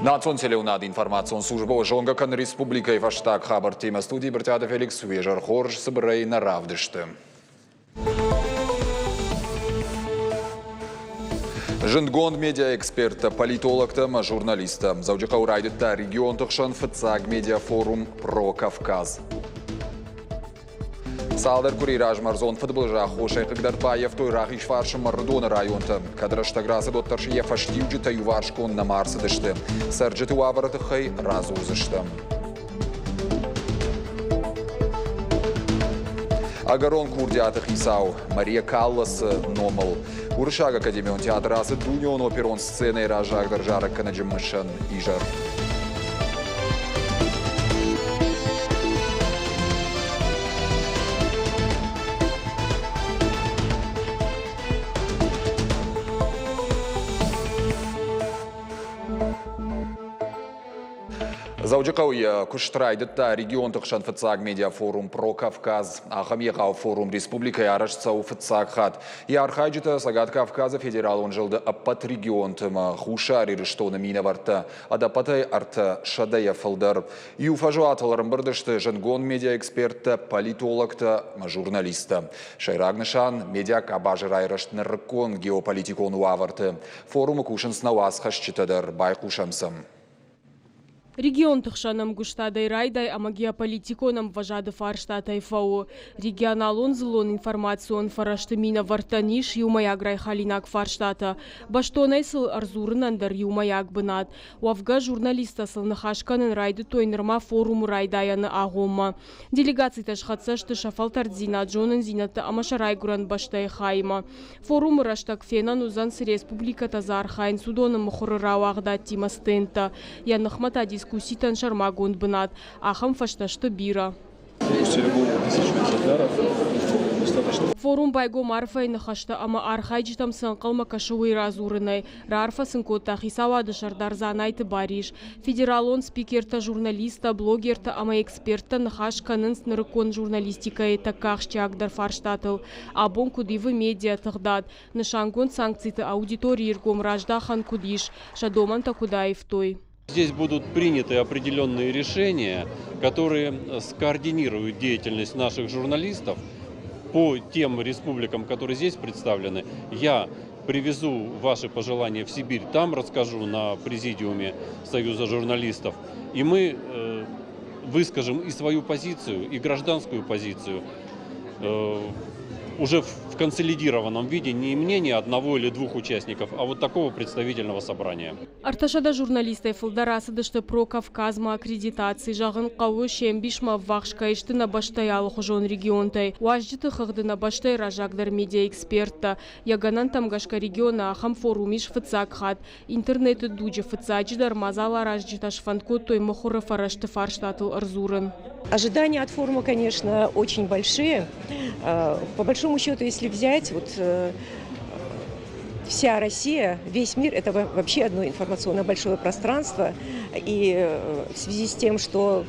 Национ телеуынады информацион службӕ зонгӕ кӕны республикӕйы фӕстаг хабӕрттимӕ. Студийы Брытъиаты Феликс уе зӕр хорз цыбырӕй нӕ равдысты. Зындгонд медиаэксперттӕ, политологтӕ ӕмӕ журналисттӕ. Дзӕуджыхъӕуы райдыдта регионты хсӕн фыццаг медиафорум «Про Кавказ». Цалдӕр къуыри размӕ ӕрдзон фыдбылызы аххосӕй хъыгдард баййӕфтой Рахизфарсы Мӕрдоны районты. Кӕд рӕстӕг рацыд, уӕддӕр йӕ фӕстиуджытӕ иуварсгонд нӕма ӕрцыдысты. Цӕрджыты уавӕры тыххӕй радзурдзыстӕм. Ӕгӕрон курдиаты хицау Мария Калласы номыл Уырыссаг академион театр ацыд дунеон оперон сценӕйы раззагдӕр зарӕггӕнӕджы мысӕн изӕр. Дзӕуджыхъӕуы йӕ куыст райдыдта регионты хсӕн фыццаг медиафорум «Про Кавказ». Ахӕм егъау форум республикӕйы арӕзт цӕуы фыццаг хатт. Йӕ архайджытӕ Цӕгат Кавказы федералон зылды ӕппӕт регионты ӕмӕ Хуссар Ирыстоны минӕвӕрттӕ ӕдӕппӕтӕй ӕртӕ сӕдӕйӕ фылдӕр. Иу фӕзуатыл ӕрӕмбырд сты зындгонд медиаэксперттӕ, политологтӕ ӕмӕ журналисттӕ. Сӕйраг нысан – медиакъабазы райрӕзт нырыккон геополитикон уавӕрты. Форумы кусынц нӕ уацхӕсджытӕ дӕр, байхъусӕм сӕм. Регионты хсӕн ӕмгуыстадӕй райдай ӕмӕ геополитикон ӕмвӕзады фарстатӕй фӕуы. Регионалон дзыллон информацион фӕрӕзты минӕвӕрттӕн ис иумӕйаг райхалинаг фарстатӕ. Бӕстонӕй сыл ӕрдзурынӕн дӕр иумӕйаг бынат. Уӕвгӕ, журналисттӕ сыл ныхас кӕнын райдыдтой нырма форумы райдайӕны агъоммӕ. Делегацитӕ схӕццӕ сты сӕ фӕлтӕрддзинад, зонындзинӕдтӕ ӕмӕ сӕ райгуырӕн бӕстӕйы хаимӕ. Форумы рӕстӕг фенӕн уыдзӕн, цы республикӕтӕ дзы архайынц, уыдоны мыхуыры рауагъдадтимӕ стендтӕ. Йӕ ныхмӕ та дискусситӕн сӕрмагонд бынат. Ахӕм фӕстӕ сты бирӕ. Форум байгом арфӕйы ныхӕстӕ ӕмӕ архайджытӕм цы ӕнхъӕлмӕ кӕсы, уый радзурынӕй. Раарфӕ сын кодта хицауады сӕрдар Дзанайты Барис. Федералон спикертӕ, журналисттӕ, блогертӕ ӕмӕ эксперттӕ ныхас кӕнынц нырыккон журналистикӕйы тӕккӕ ахсджиагдӕр фарстатыл. Абон куыд ивы медиа тыгъдад, нысангонд санкциты аудиторийы ргом раздахӕн куыд ис, сӕ домӕнтӕ куыд аивтой. Здесь будут приняты определенные решения, которые скоординируют деятельность наших журналистов по тем республикам, которые здесь представлены. Я привезу ваши пожелания в Сибирь, там расскажу на президиуме Союза журналистов. И мы выскажем и свою позицию, и гражданскую позицию уже в консолидированном виде не мнение одного или двух участников, а вот такого представительного собрания. 300 журналистӕй фылдӕр ацыдысты Про Кавказмӕ аккредитаци, зӕгъын хъӕуы, се мбисмӕ ӕввахс кӕй сты нӕ бӕстӕйы алыхуызон регионтӕй. Уазджыты хыгъды нӕ бӕстӕйы раззагдӕр медиаэксперттӕ. Йӕ гӕнӕнтӕм гӕсгӕ регионы ахӕм форум ис фыццаг хатт. Интернеты дуджы фыццаджыдӕр мадзаларазджытӕ сфӕнд кодтой мыхуыры фӕрӕзты фарстатыл ӕрдзурын. Ожидания от форума, конечно, очень большие. По большому счету, если взять, вот вся Россия, весь мир – это вообще одно информационное большое пространство. И в связи с тем, что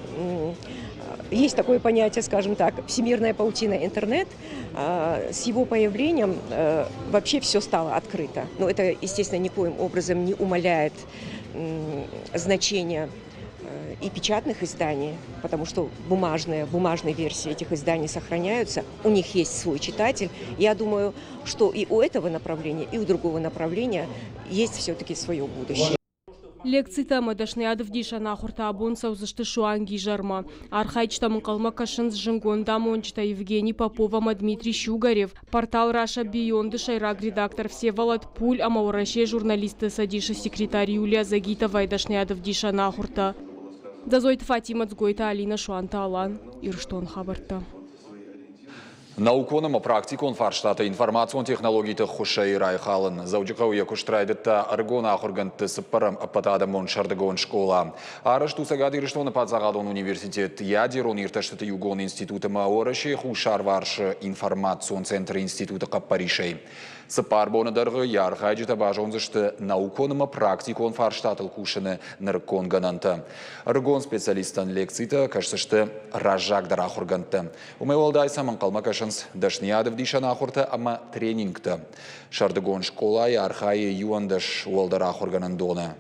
есть такое понятие, скажем так, всемирная паутина интернет, с его появлением вообще все стало открыто. Но это, естественно, никоим образом не умаляет значение и печатных изданий, потому что бумажные версии этих изданий сохраняются, у них есть свой читатель. Я думаю, что и у этого направления, и у другого направления есть все-таки свое будущее. Лекцитӕ ӕмӕ дӕсныйадӕвдисӕн ахуыртӕ абон цӕудзысты суанг изӕрмӕ. Архайджытӕм ӕнхъӕлмӕ кӕсынц зындгонд амонджытӕ Евгений Попов ӕмӕ Дмитрий Щугарев, портал Russia Beyond-ы сӕйраг редактор Всеволод Пуль ӕмӕ Уӕрӕсейы журналистты цӕдисы секретарь Юлия Загитовайы дӕсныйадӕвдисӕн ахуыртӕ. Дзӕзойты Фатимӕ, Дзгойты Алинӕ, Суанты Алан, Ирыстон хабӕрттӕ. Наукон ӕмӕ практикон фарстатӕ информацион технологиты ӕххуысӕй райхалын. Дзӕуджыхъӕуы йӕ куыст райдыдта ӕрыгон ахуыргӕндты цыппӕрӕм ӕппӕтадӕмон сӕрдыгон скъола. Арӕзт у Цӕгат Ирыстоны паддзахадон университет, ядерон иртӕстыты иугонд институт ӕмӕ Уӕрӕсейы Хуссарварсы информацион центры институты хъӕппӕрисӕй. 4 боны дӕргъы йӕ архайджытӕ базондзысты наукон ӕмӕ практикон фарстатыл кусыны нырыккон гӕнӕнтӕ. Ӕрыгон специалисттӕн лекцитӕ кӕсдзысты раззагдӕр ахуыргӕндтӕ. Уымӕй уӕлдай сӕм ӕнхъӕлмӕ кӕсынц дӕсныйадӕвдисӕн ахуыртӕ ӕмӕ тренингтӕ. Сӕрдыгон скъолайы архайы 11 уӕлдӕр ахуыргӕнӕндоны.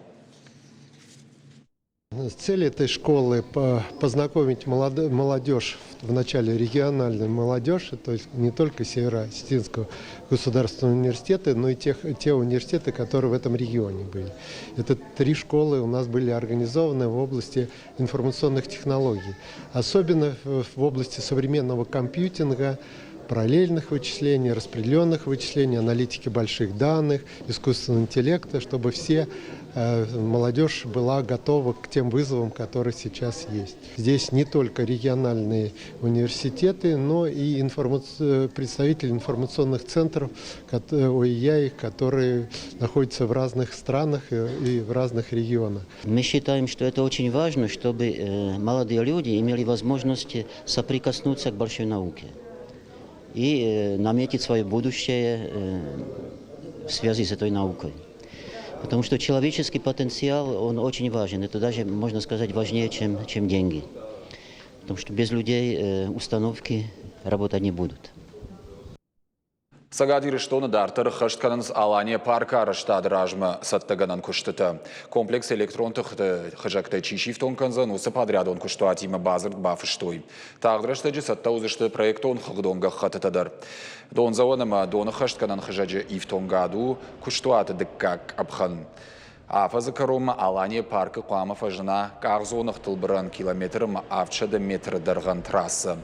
Цель этой школы – познакомить молодежь, вначале региональную молодежь, то есть не только Северо-Осетинского государственного университета, но и те университеты, которые в этом регионе были. Это три школы у нас были организованы в области информационных технологий, особенно в области современного компьютинга, параллельных вычислений, распределенных вычислений, аналитики больших данных, искусственного интеллекта, чтобы все молодежь была готова к тем вызовам, которые сейчас есть. Здесь не только региональные университеты, но и представители информационных центров ОИЯИ, которые находятся в разных странах и в разных регионах. Мы считаем, что это очень важно, чтобы молодые люди имели возможность соприкоснуться к большой науке и наметить свое будущее в связи с этой наукой. Потому что человеческий потенциал, он очень важен. Это даже, можно сказать, важнее, чем деньги. Потому что без людей установки работать не будут. Цӕгат Ирыстоны дарддӕр ӕххӕст кӕнынц Алания паркы арӕзтады размӕ цӕттӕгӕнӕн куыстытӕ. Комплекс электрон тыхты хызӕгтӕй чи сифтонг кӕндзӕн, уыцы подрядон куыстуатимӕ бадзырд бафыстой. Тагъд рӕстӕджы цӕттӕ уыдзысты проектон хыгъдон гӕххӕттытӕ дӕр. Дондзӕуӕн ӕмӕ доныххӕстгӕнӕн хызӕджы ифтонгад у куыстуаты дыккаг къӕпхӕн. Афӕдзы кӕронмӕ Алания паркы хъуамӕ фӕзына къахдзоныгътыл бырӕн километр ӕмӕ 700 метры дӕргъӕн трассӕ.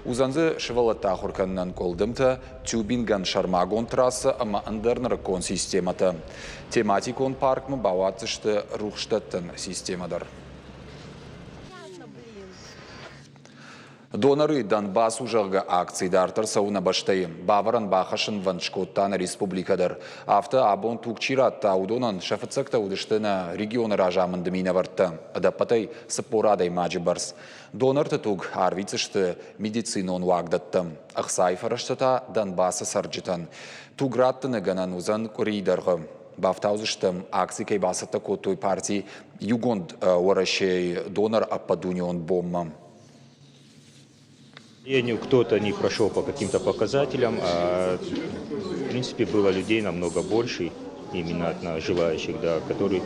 Уыдзӕн дзы сывӕллӕтты ахуыр кӕнынӕн къуылдымтӕ, тюбингӕн сӕрмагонд трассӕ ӕмӕ ӕндӕр нырыккон системӕтӕ. Тематикон паркмӕ бауадздзысты рухсдӕттӕн системӕ дӕр. Доноры Донбасс у, зӕгъгӕ, акци дарддӕр цӕуы нӕ бӕстӕйы. Бавӕрӕн бахӕссынвӕнд скодта нӕ республикӕ дӕр. Афтӕ абон туг чи радта, уыдонӕн сӕ фыццӕгтӕ уыдысты нӕ регионы разамынды минӕвӕрттӕ, ӕдӕппӕтӕй 40 адӕймаджы бӕрц. Донорты туг арвитдзысты медицинон уагдӕттӕм, ӕхцайы фӕрӕзтӕ та Донбассы цӕрджытӕн. Туг раттыны гӕнӕн уыдзӕн къуырийы дӕргъы. Бафтаудзыстӕм, акци кӕй бацӕттӕ кодтой парти Иугонд Уӕрӕсейы донор ӕппӕтдунеон бонмӕ. Кто-то не прошел по каким-то показателям, а в принципе было людей намного больше, именно желающих, да, которые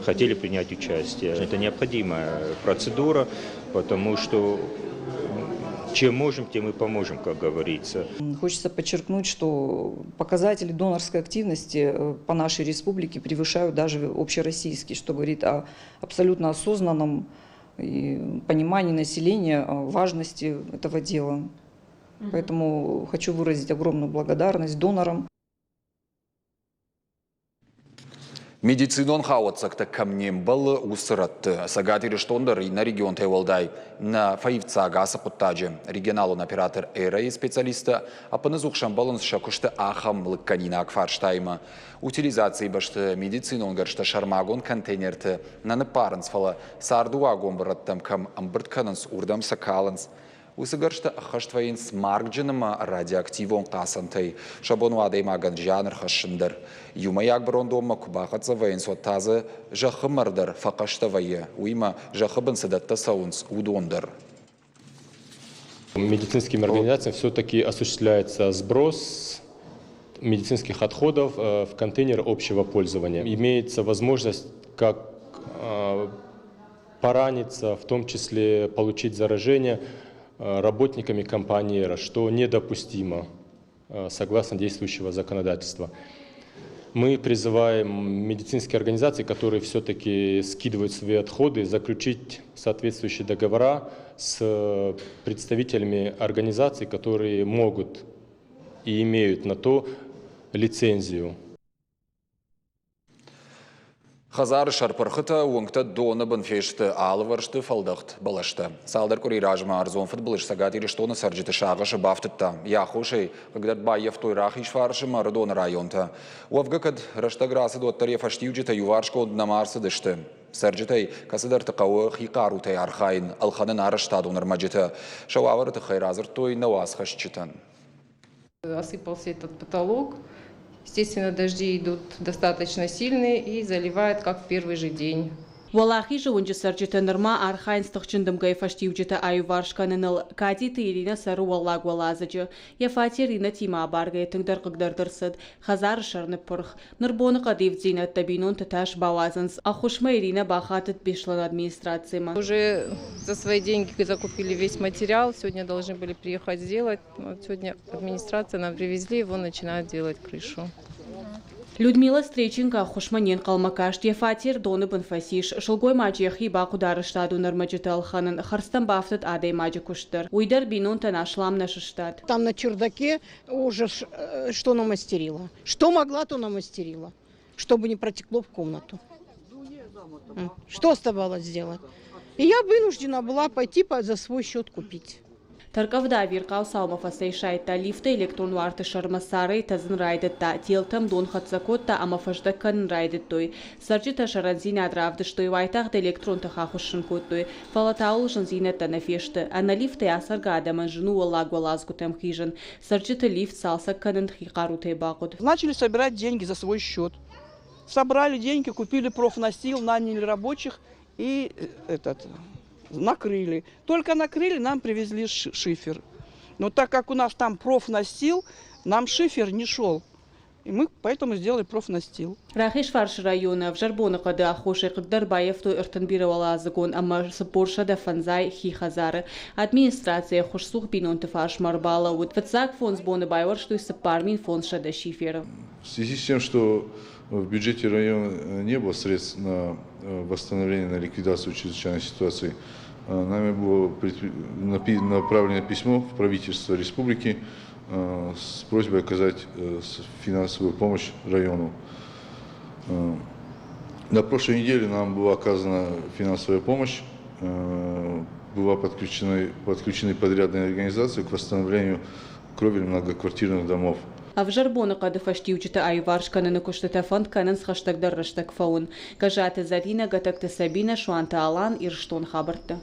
хотели принять участие. Это необходимая процедура, потому что чем можем, тем и поможем, как говорится. Хочется подчеркнуть, что показатели донорской активности по нашей республике превышают даже общероссийские, что говорит о абсолютно осознанном и понимании населения важности этого дела. Поэтому хочу выразить огромную благодарность донорам. Медицинон хауӕццӕгтӕ кӕм не мбӕлы, уыцы рӕтты Цӕгат Ирыстон дӕр иннӕ регионтӕй уӕлдай нӕ фӕивддзаг ацы хъуыддаджы. Регионалон оператор ЭРА-йы специалисттӕ ӕппынӕдзух сӕмбӕлынц сӕ куысты ахӕм лыггӕнинаг фарстаимӕ. Утилизацийы бӕсты медицинон гӕрзтӕ сӕрмагонд контейнерты нӕ ныппарынц, фӕлӕ цардыуагон бырӕттӕм кӕм ӕмбырд кӕнынц, уырдӕм сӕ калынц. Уыцы гӕрзтӕ ӕххӕст вӕййынц маргджын ӕмӕ радиоактивон хъацӕнтӕй. Сӕ бон у адӕймагӕн зиан ӕрхӕссын дӕр. Иумӕйаг бырондонмӕ куы бахӕццӕ вӕййынц, уӕд та дзы зӕххы мӕр дӕр фӕхъӕстӕ вӕййы. Уыимӕ зӕххы бын цы дӕттӕ цӕуынц, уыдон дӕр. Медицинскими организациями все-таки осуществляется сброс медицинских отходов в контейнеры общего пользования. Имеется возможность как пораниться, в том числе получить заражение работниками компании, что недопустимо согласно действующего законодательства. Мы призываем медицинские организации, которые все-таки скидывают свои отходы, заключить соответствующие договора с представителями организаций, которые могут и имеют на то лицензию. Хӕдзары сӕр пырхытӕ, уынгтӕ доны бын фесты, алывӕрсты фӕлдӕхт бӕлӕстӕ. Цалдӕр къуыри размӕ ӕрдзон фыдбылыз Цӕгат Ирыстоны цӕрджыты сагъӕсы бафтыдта. Йӕ аххосӕй хъыгдард баййӕфтой Рахизфарсы ӕмӕ Ӕрыдоны районтӕ. Уӕвгӕ кӕд рӕстӕг рацыд, уӕддӕр йӕ фӕстиуджытӕ иуварсгонд нӕма ӕрцыдысты. Цӕрджытӕй кӕцыдӕрты хъӕуы хи хъарутӕй архайын, ӕлхӕнын арӕзтадон ӕрмӕджытӕ. Сӕ уавӕры тыххӕй радзырдтой нӕ уацхӕсджытӕн. Осыпался этот потолок. Естественно, дожди идут достаточно сильные и заливает как в первый же день. Уӕлахизы уынджы цӕрджытӕ нырма архайынц тыхджын дымгӕйы фӕстиуджытӕ аиуварс кӕныныл. Кадиты Иринӕ цӕры уӕллаг уӕладзыджы. Йӕ фатер иннӕтимӕ абаргӕйӕ тынгдӕр хъыгдӕрд ӕрцыд. Хӕдзары сӕр ныппырх. Ныр боныхъӕды ивддзинӕдтӕ бинонты тас бауадзынц. Ӕххуысмӕ Иринӕ бахатыд Беслӕны администрацимӕ. Уже за свои деньги закупили весь материал. Сегодня должны были приехать сделать. Вот сегодня администрация нам привезли, его начинают делать крышу. Людмила Стреченко ӕххуысмӕ не нхъӕлмӕ каст, йӕ фатер доны бын фӕцис. Сылгоймаджы йӕхи бахъуыд арӕзтадон ӕрмӕджытӕ ӕлхӕнын, хӕрдзтӕм бафтыд адӕймаджы куыст дӕр. Уый дӕр бинонтӕн аслам нӕ сыстад. Там на чердаке уже что намастерила. Что могла, то намастерила, чтобы не протекло в комнату. Что оставалось сделать? И я вынуждена была пойти за свой счет купить. Тӕркъӕвда ӕвирхъау цаумӕ фӕцӕйсайдта, лифты электрон уарты сӕрмӕ царӕй тӕдзын райдыдта, телтӕм дон хӕццӕ кодта ӕмӕ фӕздӕг кӕнын райдыдтой. Цӕрджытӕ сӕрӕндзинад равдыстой, уайтагъд электрон тых ахуыссын кодтой. Фӕлӕ та ууыл зындзинӕдтӕ нӕ фесты. Ӕнӕ лифтӕй ацӕргӕ адӕмӕн зын у уӕллаг уӕладзгуытӕм хизын. Цӕрджыты лифт цалцӕг кӕнын хи хъарутӕй бахъуыд. Начали собирать деньги за свой счет. Собрали деньги, купили профнастил, наняли рабочих и этот, накрыли. Только накрыли, нам привезли шифер. Но так как у нас там профнастил, нам шифер не шел. И мы поэтому сделали профнастил. Рахизфарсы районы ӕвзӕр боныхъӕды аххосӕй хъыгдӕр баййӕфтой ӕртын бирӕуӕладзыгон ӕмӕ 405 хи хӕдзары. Администрацийы ӕххуысцух бинонты фарсмӕ ӕрбалӕууыд. Фыццаг фондз боны байуӕрстой 4500 шиферы. В связи с тем, что в бюджете района не было средств на восстановление, на ликвидацию чрезвычайной ситуации, нами было направлено письмо в правительство республики с просьбой оказать финансовую помощь району. На прошлой неделе нам была оказана финансовая помощь, была подключены подрядные организации к восстановлению кровель многоквартирных домов. Ӕвзӕр боныхъӕды фӕстиуджыты аиуварс кӕныны куыстытӕ фӕнд кӕнынц хӕстӕгдӕр рӕстӕг фӕуын. Гӕззаты Зӕринӕ, Гӕтӕгты Сабинӕ, Суанты Алан, Ирыстон хабӕртты.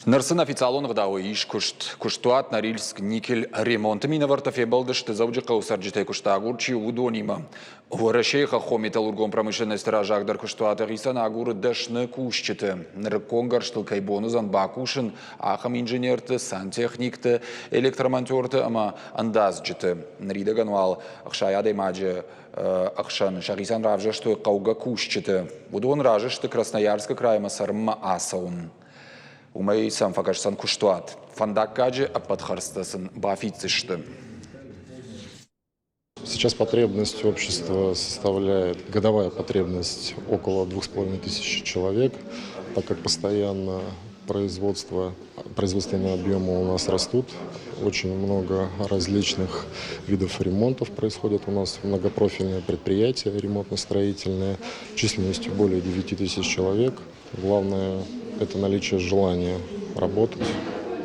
Ныр сын официалон ӕгъдауӕй ис куыст. Куыстуат Норильск никель ремонты минӕвӕрттӕ фембӕлдысты Дзӕуджыхъӕуы цӕрджытӕй куыстагур чи у, уыдонимӕ. Уӕрӕсейы хӕххон металлургон промышленносты раззагдӕр куыстуаты хицӕн агуры дӕсны кусджыты. Нырыккон гӕрзтыл кӕй бон уыдзӕн бакусын, ахӕм инженерты, сантехникты, электромонтерты ӕмӕ ӕндадзджыты. Ныридӕгӕн уал 60 адӕймаджы ӕхсӕн сӕхицӕн равзӕрстой хъӕугӕ кусджыты. Уыдон разы сты Красноярскы краймӕ цӕрынмӕ ацӕуын. Уымӕй сӕм фӕкӕсдзӕн куыстуат. Фӕндаггаджы ӕппӕт хӕрдзтӕ сын бафиддзысты. Сейчас потребность общества составляет, годовая потребность около 2500 человек, так как постоянно производство, производственные объемы у нас растут, очень много различных видов ремонтов происходит у нас, многопрофильное предприятие ремонтно-строительное, численностью более 9 тысяч человек. Главное – это наличие желания работать.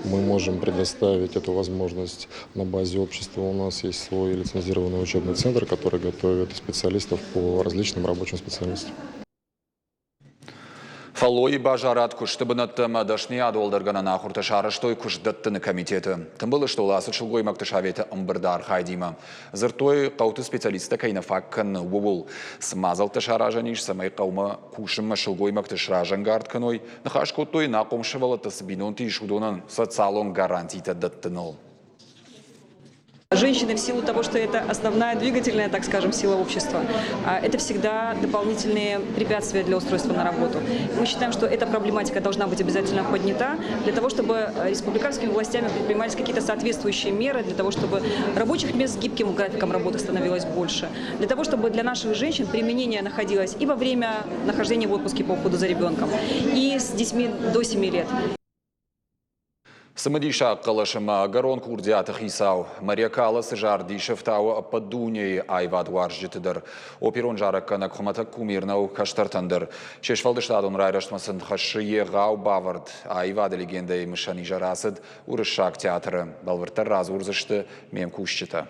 Мы можем предоставить эту возможность на базе общества. У нас есть свой лицензированный учебный центр, который готовит специалистов по различным рабочим специальностям. Фӕллойы базарад куысты бынӕттӕ ӕмӕ дӕсныйад уӕлдӕргӕнӕн ахуыртӕ сарӕзтой куыстдӕттыны комитеты. Тымбыл стол ацыд сылгоймӕгты советы ӕмбырды архайдимӕ. Дзырдтой, хъӕуты специалисттӕ кӕй нӕ фаг кӕны, ууыл. Цы мадзӕлттӕ саразӕн ис, цӕмӕй хъӕумӕ кусынмӕ сылгоймӕгты сразӕнгард кӕной, ныхас кодтой, ӕнахъом сывӕллӕттӕ цы бинонты ис, уыдонӕн социалон гарантитӕ дӕттыныл. Женщины в силу того, что это основная двигательная, так скажем, сила общества, это всегда дополнительные препятствия для устройства на работу. Мы считаем, что эта проблематика должна быть обязательно поднята для того, чтобы республиканскими властями предпринимались какие-то соответствующие меры для того, чтобы рабочих мест с гибким графиком работы становилось больше, для того, чтобы для наших женщин применение находилось и во время нахождения в отпуске по уходу за ребенком, и с детьми до 7 лет. Цымыдисаг хъӕлӕс ӕмӕ ӕгӕрон курдиаты хицау Мария Калласы зард дисы ӕфтауы ӕппӕт дунейы аивадуарзджыты дӕр. Оперон зарӕггӕнӕг хуымӕтӕг кумир нӕу кӕстӕртӕн дӕр. Се сфӕлдыстадон райрӕзтмӕ сын хӕссы егъау бавӕрд. Аивады легендӕйы мысӕн изӕр ацыд Уырыссаг театры. Бӕлвырддӕр радзурдзысты ме мкусджытӕ.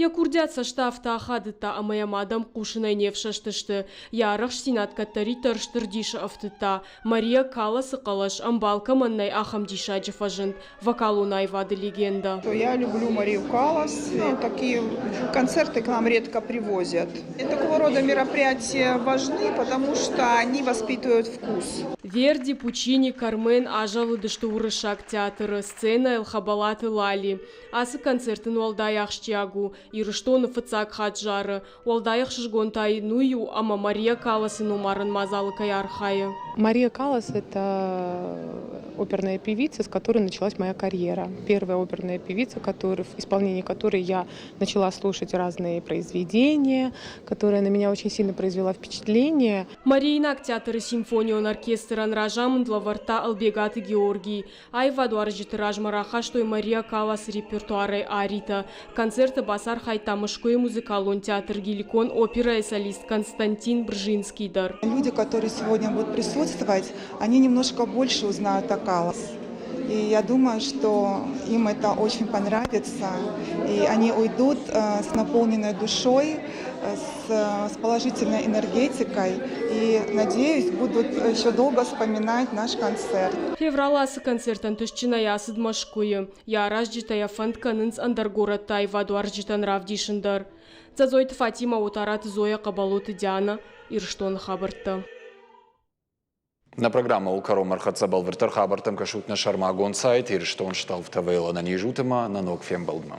Йӕ курдиат цӕсты афтӕ ахадыдта, ӕмӕ йӕм адӕм хъусынӕй не фсӕстысты. Йӕ арӕхстдзинад кӕддӕриддӕр стыр дисы ӕфтыдта. Мария Калласы хъӕлӕс ӕмбал кӕмӕн нӕй, ахӕм диссаджы фӕзынд, вокалон аивады легендӕ. Я люблю Марию Каллас. Такие концерты к нам редко привозят. И такого рода мероприятия важны, потому что они воспитывают вкус. Верди, Пучини, Кармен азӕлыдысты уырыссаг театры сценӕйыл Хӕбӕлаты Лали. Ацы концерт ын уӕлдай ахсджиаг у, Ирыстоны фыццаг хатт зары. Уӕлдай ӕхсызгон та йын уый у, ӕмӕ Мария Калласы номарӕн мадзалы кӕй архайы. Мария Каллас – это оперная певица, с которой началась моя карьера. Первая оперная певица, который, в исполнении которой я начала слушать разные произведения, которая на меня очень сильно произвела впечатление. Мариинаг театры симфонион оркестрӕн разамынд лӕвӕрдта Ӕлбегаты Георгий. Аивадуарзджыты размӕ рахастой Мария Калласы репертуарӕй аритӕ. Концерты бацархайдта Мӕскуыйы музыкалон театр Геликон оперӕйы солист Константин Бржинский дӕр. Люди, которые сегодня будут присутствовать, они немножко больше узнают о Каллас. И я думаю, что им это очень понравится, и они уйдут с наполненной душой, с положительной энергетикой и, надеюсь, будут еще долго вспоминать наш концерт. Февралы ацы концерт ӕнтыстджынӕй ацыд Мӕскуыйы. Йӕ аразджытӕ йӕ фӕнд кӕнынц ӕндӕр горӕтты аивадуарзджытӕн равдисын дӕр. Дзӕдзойты Фатимӕ, Отараты Зоя, Хъӕбӕлоты Диана, Ирыстоны хабӕрттӕ. Нӕ программӕ у кӕронмӕ ӕрхӕццӕ бӕлвырддӕр хабӕрттӕм кӕсут нӕ сӕрмагонд сайт Ирыстон Сталф ТВ-йыл ӕнӕниз ут ӕмӕ нӕ ног фембӕлдмӕ.